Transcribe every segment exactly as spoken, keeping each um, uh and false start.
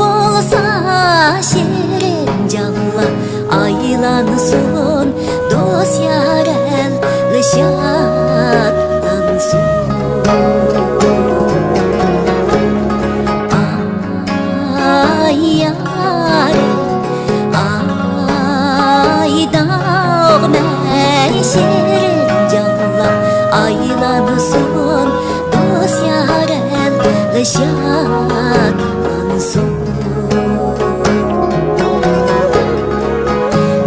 بولسا شېرىن جانلار ئايلانسۇن، دوست يار ئەل شادلانسۇن. ئاي يارىم، ئاي داغمەي شېرىن جانلار ئايلانسۇن، دوست يار ئەل شادلانسۇن.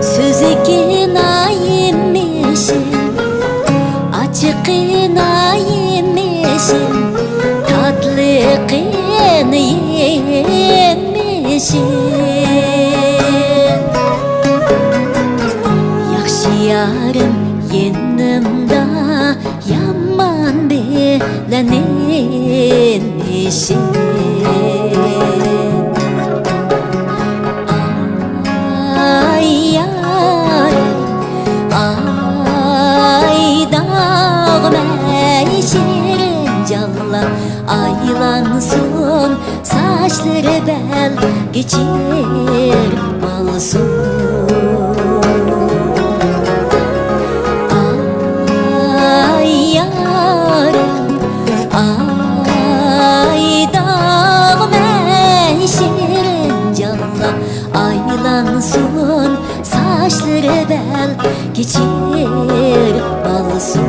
سۆزى كىنايىم ئىشىم، ئاچچىقى نايىم ئىشىم، تاتلىقى نېيىم ئىشىم. ياخشى يارىم يېنىمدا، يامان بىلەن نېمىشىم. ئاي يارىم، ئاي داغمەي شېرىن جانلار ئايلانسۇن، ساچلىرى بەلگە چىرمالسۇن. ئاي يارىم، ئاي داغمەي شېرىن جانلار ئايلانسۇن، ساچلىرى بەلگە چىرمالسۇن.